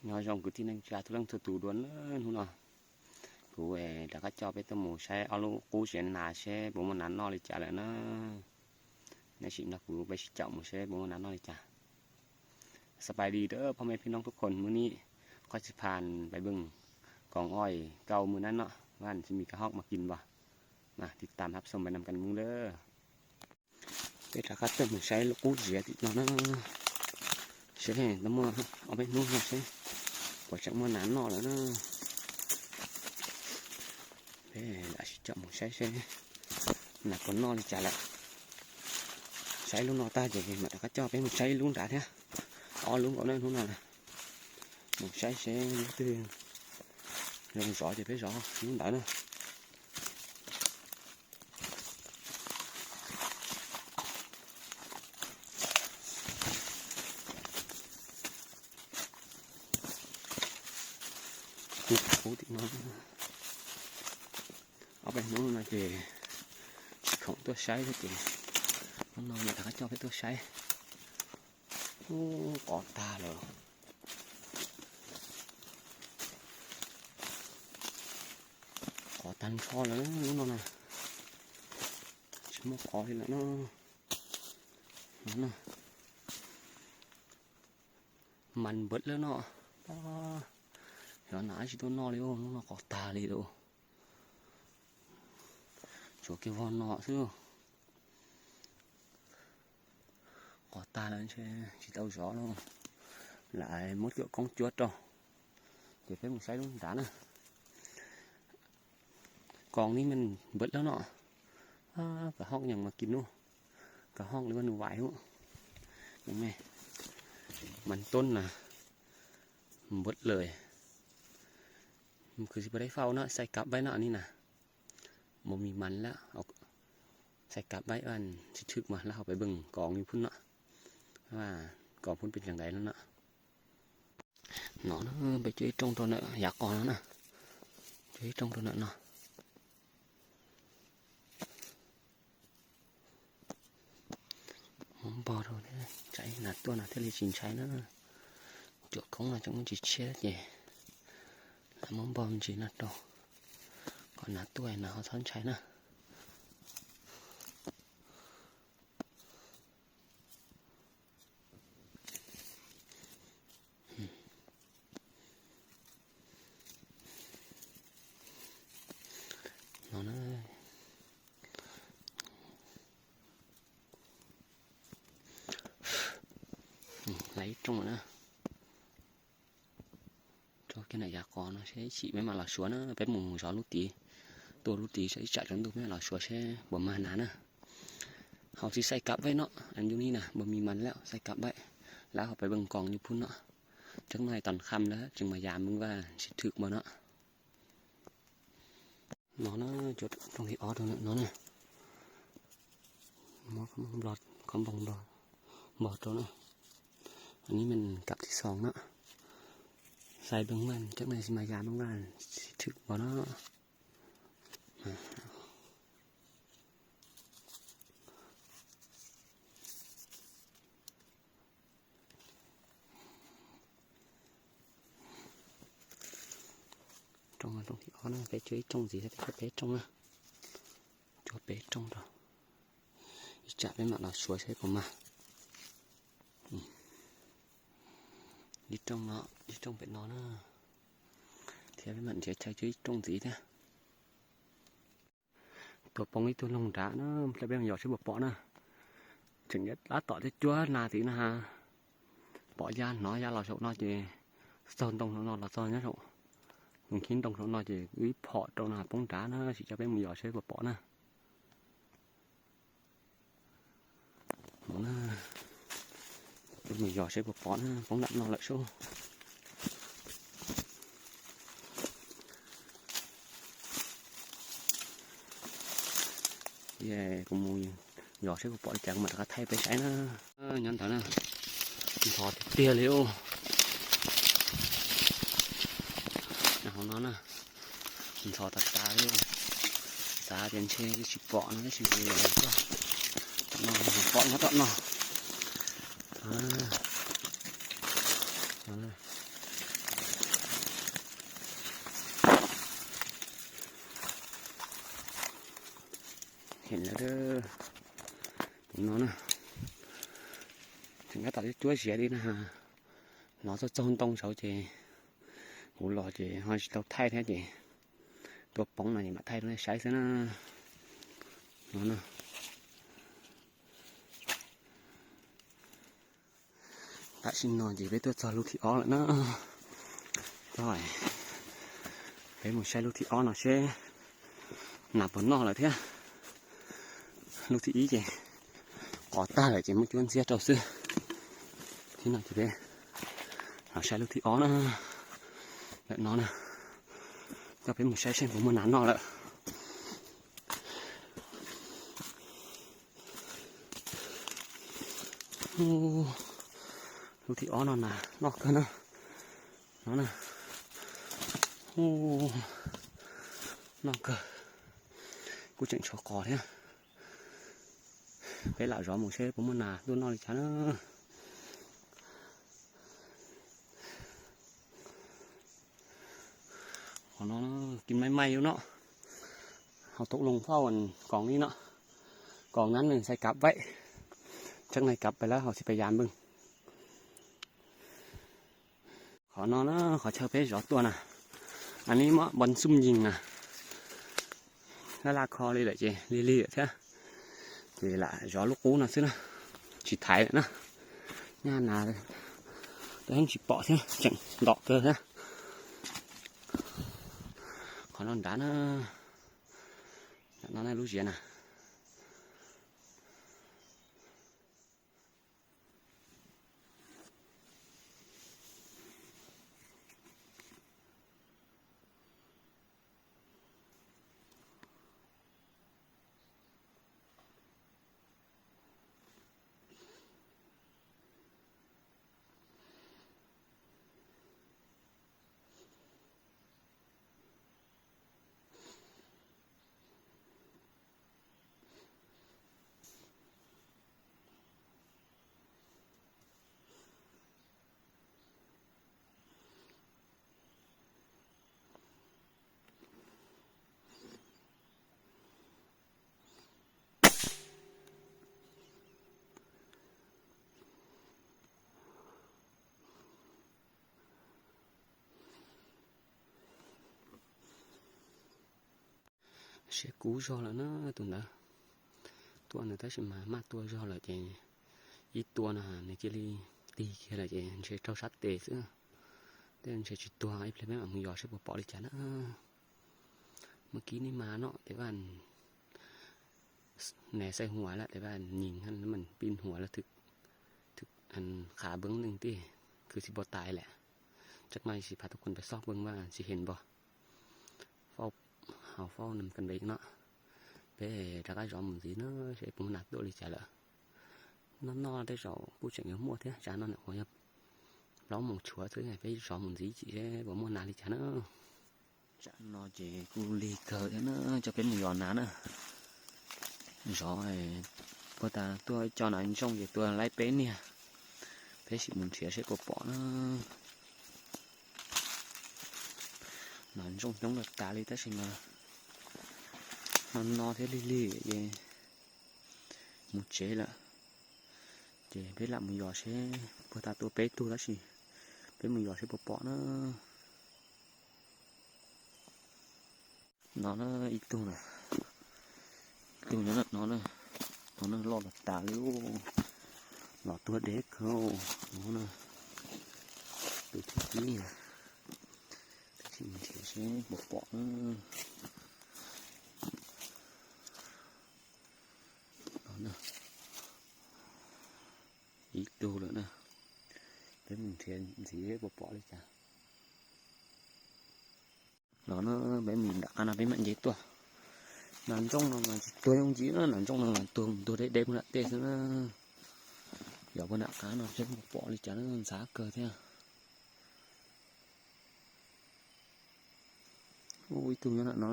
Nyob zoo kwv tij neej tsa txhua leej txhua tus dua na, hnub no kuv rov qab coj peb tuaj mus saib ob lub qub ziav nas seb puas muaj nas noj li cas lawm na. Neb sim nrog kuv peb sib caum mus seb puas muaj nas noj li cas. Sawv daws, phooj ywg phib noob tuab khoom, hnub no qhov tsis phaj pais beej koom oj kauj mws nab noj, vaj tsis mis ka hoj mas kis npog. Mas tiv tam hab xoo pais nam kas mus lawm. Peb rov qab tuaj mus saib lub qub ziav tim no na, seb tau muaj ob peb hnub no seb puas tseem muaj nas noj lawm na. Peb lam sib caum mus saib seb nas puas noj li cas lawm. Saib lub no tag ces mam rov qab coj peb mus saib lub nrad thiab. Ob lub nkaus na hnub no. Mus saib seb lub twg zoo zov ces peb zov lub ntawd na. Qub tim no, ob peb hnub no ces tsis khoom tuaj saib thiab ces hnub no mam rov qab coj peb tuaj saib. Ub, qov tag lawm. Qov tag nrho lawm lub no na. Tsis muaj qov li lawm no. Mas npawm lawm no. Xyov nas tsis tuaj noj li, lub no qov tag li lawm. Tsuas kiag vog no xwb. Qov tag lawm ntshe tsis tau zov no. Lam muab cuam koob cuab rau. Ces peb mus saib lub nrad na. Koos ni mas npawm lawm no. Ka hoj yeej mas kis nub. Ka hoj li vaj nus vais hub. Mas tub na, npawm lawm. Kuv tsis pom dai fau no, xais kav baib no ni na. Npawm mis mas lawm. Xais kav baib vaj tsis thwm mas lawv ho pais beej koos li phub no. Koos phub pes tsawg ntaiv no na. No na, peb cuab ib rooj rau ntawm yav qos no na. Cuab ib rooj rau ntawm no. Muab npog rau thiab, tsam nas tuaj no thiaj li tsis ntshai na. Cuam koob no tseem muaj ntsis tshiab ces lam muab npog me ntsis no rau, kom nas tuaj nas ho txhob ntshai na. No na. Lawv ib rooj lawm na. Tso kiag ntawm yav qos no seb ib chim peb mam los suav na, peb mus zov lub tid, tuaj lub tid seb ib tsam tsaus ntuj peb mam los suav seb puas mag nas na. Hauv tsis xais kav baib no, yus ni na npawg mis mas lawm xais kav baib, lawv ho pais beej koos li phub no. Tseeb no tos kham lawm tseem mas yam npawg vaj tsis thwm npaum no. No na, cuab rooj thib ob rau no na. Muab khob npog npog rau na. Nim mas kav thib xoom na. Xais npawg vaj tseeb no tsis mas yam npawg vaj tsis thwm npaum no. Rooj no rooj thib ob na, peb cuab ib rooj ntxiv, peb cuab peb rooj na. Cuab peb rooj rau, ib tsam peb mam los suav seb puas mag. Ib rooj no, ib rooj pem no na, thiab peb mam nrhiav chaw cuab ib rooj ntxiv thiab. Tuaj poob ib tug loog nrad na, hle peb mus yos seb puas pom na. Tseem tab tom cuab cuab nas tid na ha. Pom ya hnov ya los saum no ces txog ntoo saum no los txog nyob saum, nkhib ntoo saum no ces wb ib phom rau no poob nrad na, sim coj peb mus yos seb puas pom na. Peb mus yos seb puas pom na, poob nram no lawm sub. Kuv mus yos seb puas pom li cas kuv mam rov qab thaij peb saib na. Nyob ntawd na, ntxhov tiag tiag li. Hauv no na, ntxhov tas tas li. Xav tias ntshe tsis pom no tab sis yog tom no, pom nyob tom no. Tom no, Tus no na, tseem nyob tom cuab ziav li na. Hnov txog txaug ntoo saud ces kuv los ces ho tsis tau thaij thiab ces tua poob no ces mam thaij rau nej saib xwb na. No na. Tam sim no ces peb tuaj txog lub thib ob lawm na. Peb mus saib lub thib ob no seb nas puas noj lawm thiab. Lub thib ib ces qos tag lawm ces muab cuab ntxiab rau xwb. Thiab no ces peb los saib lub thib ob na. Ntawm no na, coj peb mus saib seb puas muaj nas noj lawm. Lub thib ob no nas noj kawg na. No na. Noj kawg. Kuj tseem tshuav qos thiab. Peb lam zov mus seb puas muaj nas tuaj noj li cas na. Qhov no kim maij maij no, hauv tau loo fauj koos li no, koos ngab nws xais kav vaim, tseeb xais kav pais lawm hauv xij pais yas npwg. Qhov no na, qhov chaw peb zov tuaj na, a nis muab npon xum yis na, laj laj kho li lawm ces lig lig lawm thiab. Ces lam zov lub qub no xwb na, tsis thaiv lawm na. Nyaj nas twb yeej tsis pom thiab, tseem ntom kawg thiab. Qhov no nrad na, no lub ziav na. Siab kub zog lawm na tus ntawd. Tua nws tab sis mas maj tua zog lawm ces ib tua no nws cia li tig kiag lawm ces ntshe raug sab tes xwb. Tej ntshe tsis tuag, ib pliag peb mam mus yos seb puas pom li cas na. Muab kib nij mas no tes vaj nws xaij huas lawm tes vaj nyis pij huas lawm, qhav npeeb neeg tij khwv tsis npau tais lawm. Tseeb mas sis phav tuaj kuv pais xob npeeg vaj tsis hen npog. Fauj, hauv fauj nws ka ntev no. Peb rov qab zov mus ntxiv na, seb puas muaj nas tuaj li cas lawm. Noj noj tej zaum kuj tseem yuav muaj thiab, tsam no nim qhuav yog plaub moos tshuav xwb, peb zov mus ntxiv tsis seb puas muaj nas li cas na. Tsam no ces kuj lig kawg thiab na, coj peb mus yos nas na. Zov puag ta tuaj coj nas ntsooj ces tua laib peb niag, peb sim mus nrhiav seb puas pom na. Nas ntsooj coob lawm tas li tab sis mas no no thiab lig lig ces mus tsev lawm. Ces peb lam mus yos seb, puag ta tuaj peb tug tab sis peb mus yos seb puas pom na. No na, ib tug na, ib tug nyob no na, no na loj los tas li, los tuag deb kawg no na. Tus thib ib, sim nrhiav seb puas pom na. Ib tug lawm na, peb mus nrhiav ntxiv puas pom li cas. No na, peb mus nram qab no peb mam nce tuaj. Nas ntsooj no mas tsis tuag yooj yim na, nas ntsooj no mas tuag mus tuag deb deb puag nram tej xwb na. Yog puag nram qab no seb puas pom li cas na, ntxhab kawg thiab. Ub, ib tug nyob no,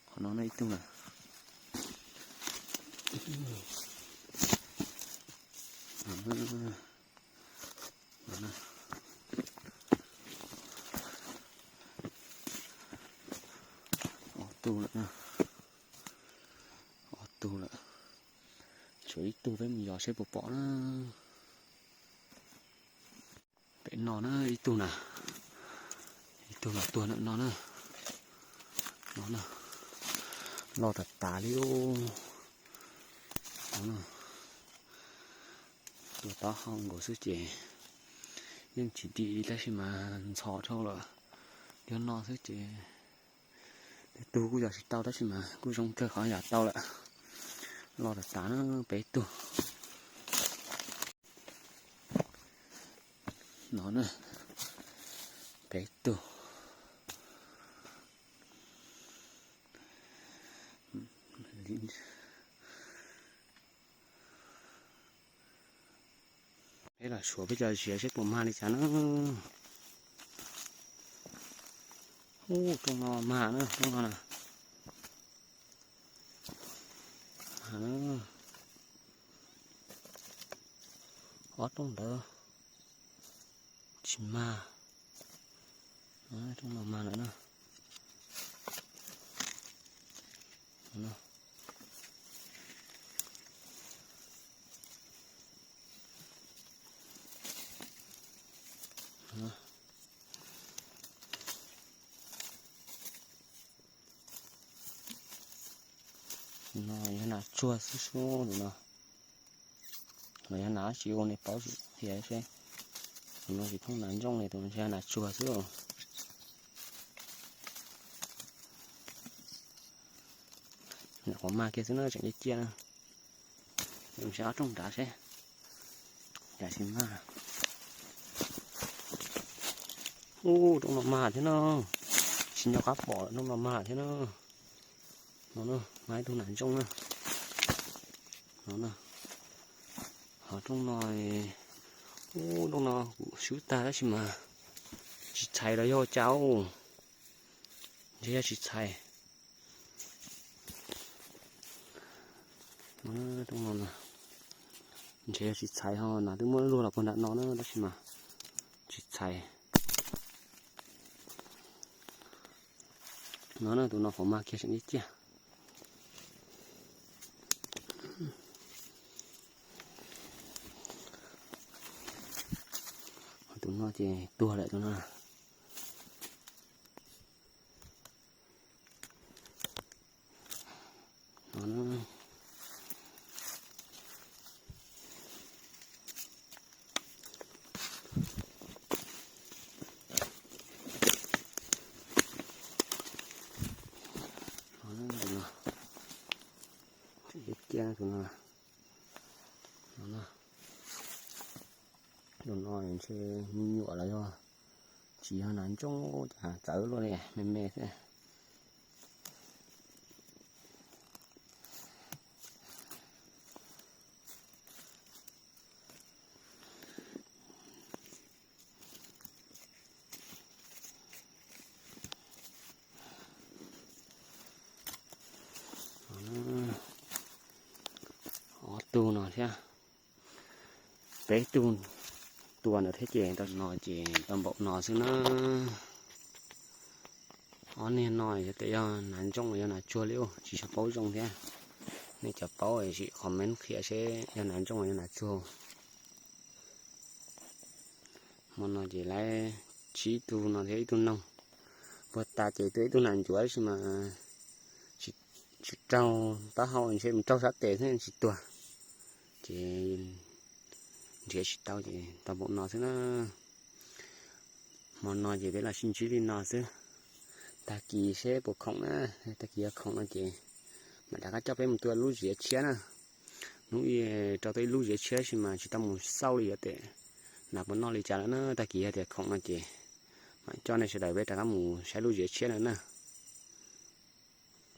qhov no na ib tug na. Ob tug lawm na. Seb puas pom na. Pem no na ib tug na, ib tug los tuag ntawm no na. No na, loj tas tas li. No na, tuag taub hau nkaus xwb ces yeej tsis dim li tab sis mas ntxhov dhau lawm. Yog no xwb ces tej tug kuj yog tsis tau tab sis mas kuj zoo kawg qhov yam tau lawm. Loj tas tas na, peb tug. No na, peb tug. Peb los suav peb cov ziav seb puas mag li cas na. Ub, rooj no mag na, rooj no na. Mag na. Ob rooj ntawd tsis mag. Rooj no mag lawm na. No yog nas tsuag xwb xwb no. Los yog nas dab tsi ua nej paub thiab seb. Tus no tsis thooj nas ntsooj li, tus no yog nas tsuag xwb. Nyuam qhuav mag kiag xwb na, tseem ciaj ciaj na. Saib ob rooj nrad seb cas tsis mag. Ub, rooj no mag thiab no. Tsis nco qab pom lawm, rooj no mag thiab no. No na, mag ib tug nas ntsooj na. No na. Ho rooj no, ub, rooj no kuv swb tag tab sis mas tsis txhais los yog cas. Ntshe yog tsis txhais. Rooj no, ntshe yog tsis txhais ho, nas twb muab luag los puag nram no na tab sis mas tsis txhais. No na, tus no qhuav mag kiag tseem ciaj ciaj. Tus no ces tuag lawm tus no. Tus no, tus no, tus no ntshe me nyuam los yog tsis yog nas ntsooj cas txawv luaj li, me me xwb. Ob tug no thiab, peb tug tua ntawd thiab ces tau no ces tau npaum no xwb na. Ob niag no yog tias yog nas ntsooj los yog nas tsuag li, tsis paub zoo thiab. Nej cov paub sim comment qhia seb yog nas ntsooj los yog nas tsuag. Hmo no ces lawv tsib tug no thiab ib tug noog. Puag ta ces tua ib tug nas ncuav tab sis mas tsis raug taub hau, ntshe mus raug sab tes xwb tsis tuag. Ces nrhiav tsis tau ces tau npaum no xwb na. Hmo no ces peb los sib ntsib li no xwb. Tag kis seb puas khoom na, tag kis yog khoom no ces mam rov qab coj peb mus tua lub ziav tshiab na. Hnub ib rau tau ib lub ziav tshiab tab sis mas tsis tau mus xauj li yuav tias nas puas noj li cas lawm na. Tag kis yog tias khoom no ces mam coj nej sawv daws peb rov qab mus saib lub ziav tshiab lawm na.